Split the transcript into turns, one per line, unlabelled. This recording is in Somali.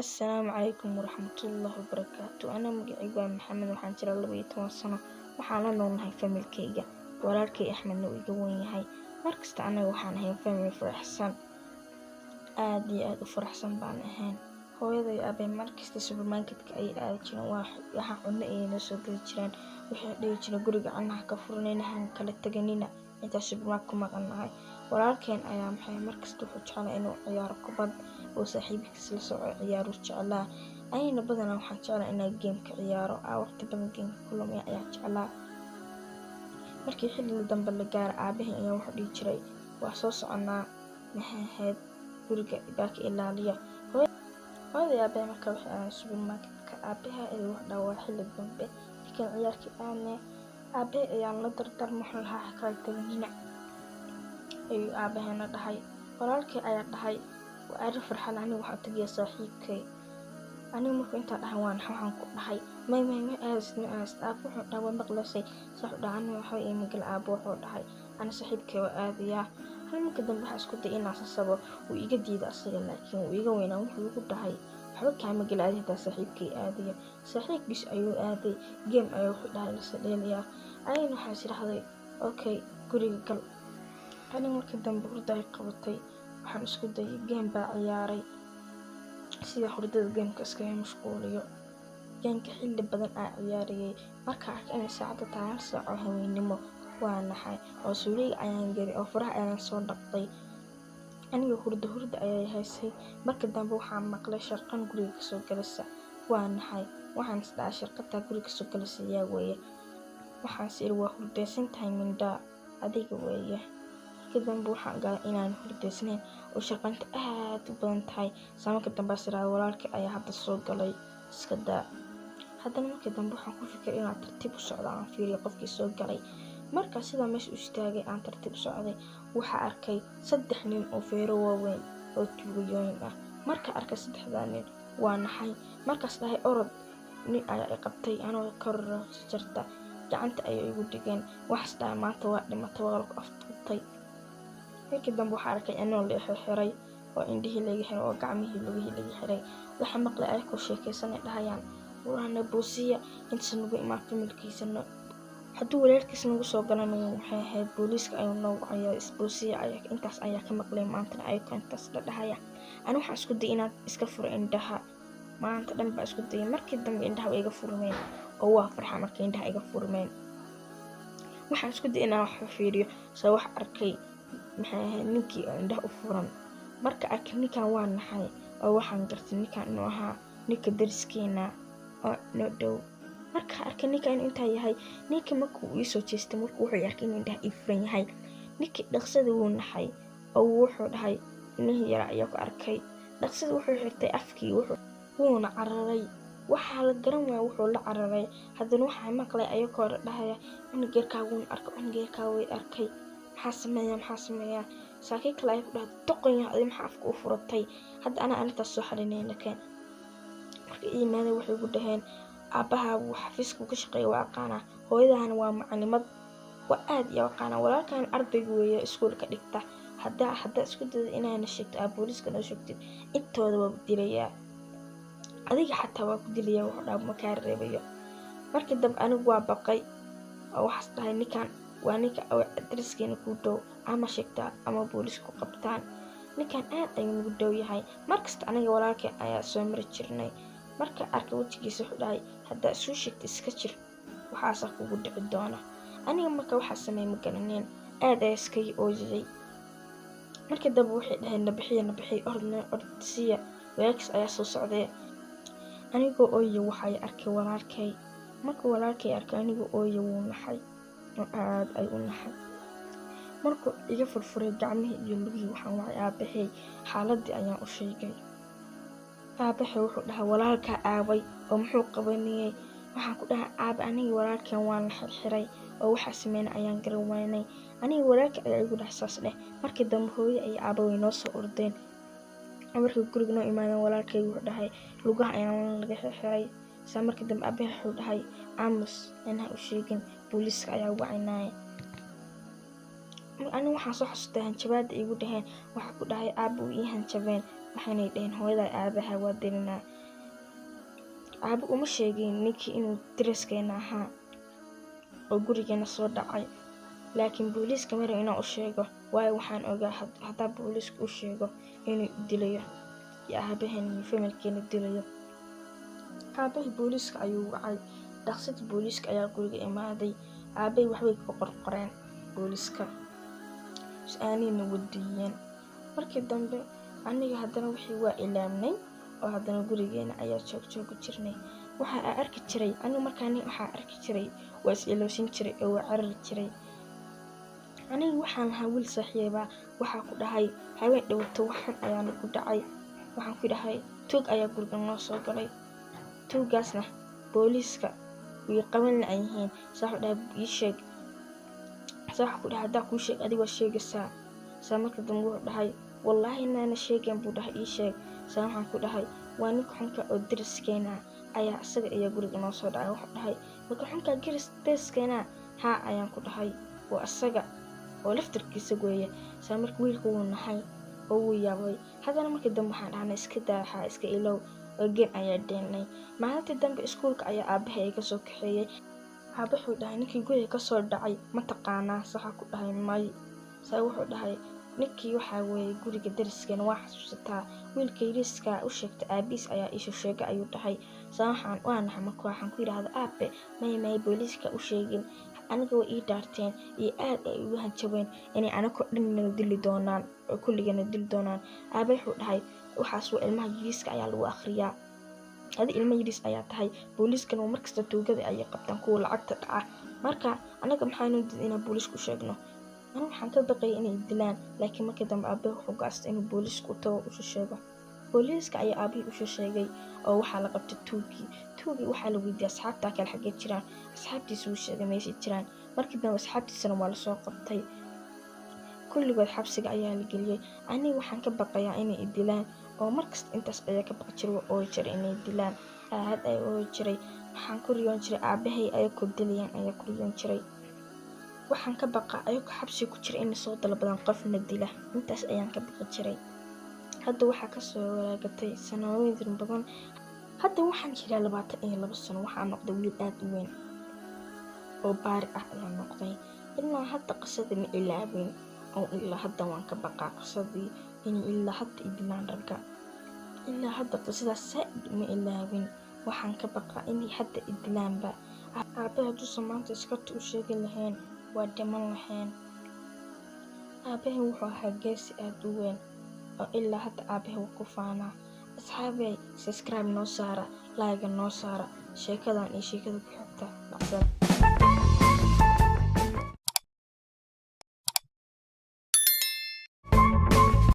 Assalaamu calaykum waraxmatullaahi wabarakaatu. Ana magacaygu waa Maxamed, waxaan jiraa 12 sano. Waxaan la noolnahay familkayga. Walaalkay Axmedna wuu iga weyn yahay. Markasta anaga waxaan ahayn family faraxsan. Aad iyo aad u faraxsan baan ahayn. Hooyaday iyo aabbahay markasta supermarket-ka ayay aadi jireen. Waxa cunno ayay noo soo gadi jireen. Waxay dhihi jireen guriga cunaha ka furanayna han kala teganina intaan supermarket ku maqannahay. Walaalkeen ayaa maxay markasta wuxuu jeclaa inuu ciyaaro kubad oo saaxiibkiis la soo ciyaaro jeclaa. Anigana badanaa waxaan jeclaa inaan game ka ciyaaro. Waqti badan game ku lumiya ayaa jeclaa. Markii xilli dambe la gaaro, aabahay ayaa wuxuu dhihi jiray, "Waa soo soconaa, maxay ahayd, guriga baa ka ilaaliya." Hooyaday iyo aabahay markaa waxay aadeen supermarket-ka. Aabahay ayaa wuxuu dhahay, "Waa xilli dambe, laakiin ciyaarkii aadne." Aabahay ayaan la dardaarmay, wuxuu lahaa, "Ha kala teganina," ayuu aabahayna dhahay. Walaalkay ayaa dhahay, "Waa arrin farxad, aniga waxaan tagayaa saaxiibkay." Aniga markuu intaa dhahay waan waxaan ku dhahay, "May, may, ma aadsid, ma aadsid." Aabbo wuxuu dhahay, "Waa maqlaysay." Saa wuxuu dhahay, "Aniga waxba iima gelin." Aabbo wuxuu dhahay, "Ani saaxiibkay waa aadayaa." Hal marka dambe waxaan isku dayay inaan sasabo, wuu iga diiday asaga, laakiin wuu iga weynaa. Wuxuu igu dhahay, "Waxba kaama gelin adi hadaa saaxiibkay aadayo." Saaxiibkiis ayuu aaday, game ayuu wuxuu dhahay lasa dheelayaa. Anigana waxaan is idhaahday, "Okay, guriga gal." Aniga markii dambe hurda ay qabatay, waxaan isku dayay game baa ciyaaray sida hurdada game-ka iskaga mashquuliyo. Game-ka xilli badan aa ciyaarayay. Markaan arkay inay saacada tahay 1 saac oo habeenimo, waa naxay oo suuliga ayaan galay oo furaha ayaan soo dhaqday. Aniga hurdo hurdo ayay haysay. Markii dambe waxaan maqlay sharqan guriga kasoo galaysa. Waa naxay. Waxaan is dhahay, "Sharqantaa guriga kasoo galaysa yaa weeye?" Waxaan is iri, "Waa hurdaysan tahay mindhaa, adiga weeye." Markii dambe waxaan ogaaday inaan hurdaysnayn oo sharqanta aad u badan tahay. Saa markii dambe is iraahday, "Walaalkay ayaa hadda soo galay, iska daa." Haddana markii dambe waxaan ku fikiray inaan tartiib u socdo, aan fiiriyo qofkii soo galay. Markaa sidaa meesha u istaagay, aan tartiib u socday, waxaa arkay 3 nin oo feero waaweyn oo tuugayooyin ah. Markaa arkay saddexdaa nin, waa naxay. Markaas dhahay orod, nin ayaa i qabtay anoo kor jarta, gacanta ayay igu dhigeen. Waxaas dhahay, "Maanta waa dhimatay, waa lagu afduubtay." Markii dambe waxaa arkay anoo la xiray oo indhihii laga xiray oo gacmihii lugihii laga xiray. Waxaa maqlay ayakoo sheekaysanay dhahayaan, "Warana boosiya intaas nagu imaan familkiisa, hadduu walaalkiis nagu soo galana, waxay ahayd, booliiska ayuu noo wacayaa, isboosiya." Ayaa intaas ayaa ka maqlay maantana ayakoo intaas la dhahaya. Ani waxaan isku dayay inaan iska furo indhaha. Maanta dhan baa isku dayay. Markii dambe indhaha way iga furmeen oo waa farxa. Markii indhaha iga furmeen, waxaan isku dayay inaan wax fiiriyo. Soo wax arkay, maxay ahayd, ninkii oo indhaha u furan. Marka arkay ninkan, waa naxay oo waxaan gartay ninkan inuu ahaa ninka dariskeena oo noo dhow. Marka arkay ninka inuu intaa yahay, ninka markuu ii soo jeestay, markuu wuxuu arkay inuu indhaha ii furan yahay, ninkii dhaqsada wuu naxay oo wuxuu dhahay, "Ilmihii yaraa ayaa ku arkay." Dhaqsada wuxuu xirtay afkii, wuuna cararay. Waxaa la garan waaya wuxuu la cararay. Haddana waxaa maqlay ayakoo dhahaya, "Cunug yarkaa wuuna arkay, cunug yarkaa way arkay." Maxaa sameeyaa, maxaa sameeyaa? Saakii kale ayaa ku dhahay, "Doqon yahay adi, maxaa afka u furatay?" Hadda anaa arrintaas soo xalinayna keen. Marka ii yimaadeen, waxay igu dhaheen, "Aabbaha wuu xafiiska ka shaqeeya, waa aqaanaa. Hooyadahana waa macalimad, waa aad iyo aqaanaa. Walaalkan ardayga weeye iskuulka dhigta. Haddaa isku dayda inaana sheegto, aa booliiska noo sheegtid, intooda waa dilayaa, adiga xataa waa ku dilayaa." Wuxuu dhaha, "Ma kaa reebayo." Markii dambe anigu waa baqay oo waxaas dhahay, "Ninkan waa ninka dariskeena kuu dhow, ama sheegtaa ama booliiska ku qabtaan. Ninkan aad ayuu nagu dhow yahay, markasta aniga walaalkay ayaa soo mari jirnay." Marka arkay wejigiisa, wuxuu dhahay, "Haddaa isuu sheegta, iska jir, waxaasaa kugu dhici doona." Aniga marka waxaa sameey ma garaneen, aad ayaa iskaga ooyayay. Markii dambe waxay dhaheen, "Nabixiya, nabixiya, ordna ordsiya, walaalkiis ayaa soo socday." Anigoo ooyaya waxay arkay walaalkay. Markuu walaalkay arkay anigoo ooya, wuu naxay oo aad ay u naxay. Markuu iga furfuray gacmihii iyo lugihii, waxaan wacay aabahay, xaaladii ayaan u sheegay. Aabahay wuxuu dhahay, "Walaalkaa aaway oo muxuu qabanayay?" Waxaan ku dhahay, "Aabe, aniga walaalkan waan la xirxiray oo waxaa sameynay ayaan garan waynay. Aniga walaalka ayaa igu dhahay saas dheh." Markii dambe hooyo iyo aaba way noo soo ordeen. Markii guriga noo imaadeen, walaalkay wuxuu dhahay, "Lugaha ayaan laga xirxiray." Saa markii dambe aabahay wuxuu dhahay, "Aamus, inaha u sheegin, booliiska ayaa wacinaya." Aniga waxaan soo xasuustay hanjabaada igu dhaheen. Waxaa ku dhahay, "Aaba, way ii hanjabeen." Waxaanay dhaheen hooyadaa aabaha waa dilinaa. Aabo uma sheegin ninkii inuu dariskeena ahaa oo gurigeena soo dhacay, laakiin booliiska ma rabin inaan u sheego, waayo waxaan ogaa hadaa booliiska u sheego inuu dilayo iyo aabaheen iyo familkeena dilayo. Aabahii booliiska ayuu wacay. Dhaqsadii booliiska ayaa guriga imaaday. Aabahii waxbay ka qorqoreen booliiska, su-aalihina weydiiyeen. Markii dambe aniga haddana wixii waa ilaabnay oo haddana gurigeena ayaa joogjoogi jirnay. Waxa aan arki jiray anigu markaan waxaa arki jiray waa is ilowsin jiray oo waa carari jiray. Aniga waxaan lahaa wiil saaxiib ah. Waxaa ku dhahay haween dhawaato waxan ayaa nagu dhacay. Waxaan ku dhahay tuug ayaa guriga noo soo galay, tuugaasna booliiska way qaban la'yihiin. Saa wuxuu dhahay ii sheeg. Saa waxaan ku dhahay hadaa kuu sheeg adiga waa sheegaysaa. Saa marka dambe wuxuu dhahay wallaahi inaana sheegayn buu dhahay ii sheeg. Saa waxaan ku dhahay waa ninka xunka oo dariskeena ayaa isaga ayaa guriga noo soo dhacay. Wuxuu dhahay marka xunka dariskeena haa ayaan ku dhahay, waa isaga oo laftarkiisa weeye. Saa marka wiilka wuu naxay oo wuu yaabay. Haddana markii dambe waxaan dhahnay iska daa, waxaa iska ilow oo game ayaa dheelnay. Maalintii dambe iskuulka ayaa aabahay iga soo kaxeeyay. Aabe wuxuu dhahay ninkii guriga ka soo dhacay ma taqaanaa? Saa waxaan ku dhahay may. Saa wuxuu dhahay ninkii waxaa weeye guriga dariskeena waa xasuusataa, wiilka yariiska u sheegtay aabihiis ayaa iisoo sheegay ayuu dhahay. Saa waxaan waa naxay marka waxaan ku yidhaahday aabe may may booliiska u sheegin, aniga way ii dhaarteen iyo aad ay ugu hanjabeen inay anako dhan naga dili doonaan oo kulligana dili doonaan. Aabe wuxuu dhahay waxaas waa ilmaha yariiska ayaa lagu akhriyaa, adi ilmo yariis ayaa tahay, booliiskana waa markasta tuugada ayay qabtaan kuwa lacagta dhaca. Marka anaga maxaa noo diiday inaan booliiska u sheegno? Anigu waxaan ka baqayay inay dilaan, laakiin markii dambe aabe wuxuu go'aansaday inuu booliiska u tago usoo sheego. Booliiska ayaa aabihii usoo sheegay oo waxaa la qabtay tuugii. Tuugii waxaa la weydiiyay asxaabtaa kale xaggee jiraan. Asxaabtiisa wuu sheegay meeshay jiraan. Markii dambe asxaabtiisana waa lasoo qabtay, kulligood xabsiga ayaa la geliyay. Aniga waxaan ka baqayaa inay i dilaan oo markasta intaas ayaa ka baqi jiray, waa ooyi jiray inay dilaan, aad ay ooyi jiray. Waxaan ku riyoon jiray aabahay ayakoo dilayaan ayaa ku riyoon jiray. Waxaan ka baqaa ayakoo xabsiga ku jira inay soo dalbadaan qofna dila, intaas ayaan ka baqi jiray. Hadda waxaa kasoo waraagatay sanooyin badan. Hadda waxaan jiraa 22 sano. Waxaan noqday wiil aad u weyn oo baari ah ayaan noqday. Ilaa hadda qisadii ma ilaawin oo ilaa hadda waan ka baqaa qisadii inay ilaa hadda i dilaan ragga. Ilaa hadda qisadaas saaid ma ilaawin. Waxaan ka baqaa inay hadda i dilaanba. Aabe hadduusan maanta askarta u sheegi lahayn waa dhiman lahayn. Aabahay wuxuu ahaa geesi aad u weyn oo ilaa hadda aabahay wuu ku faanaa. Asxaabey, subscribe noo saara, like noo saara, sheekadan iyo sheekada ku xigta. Macsan.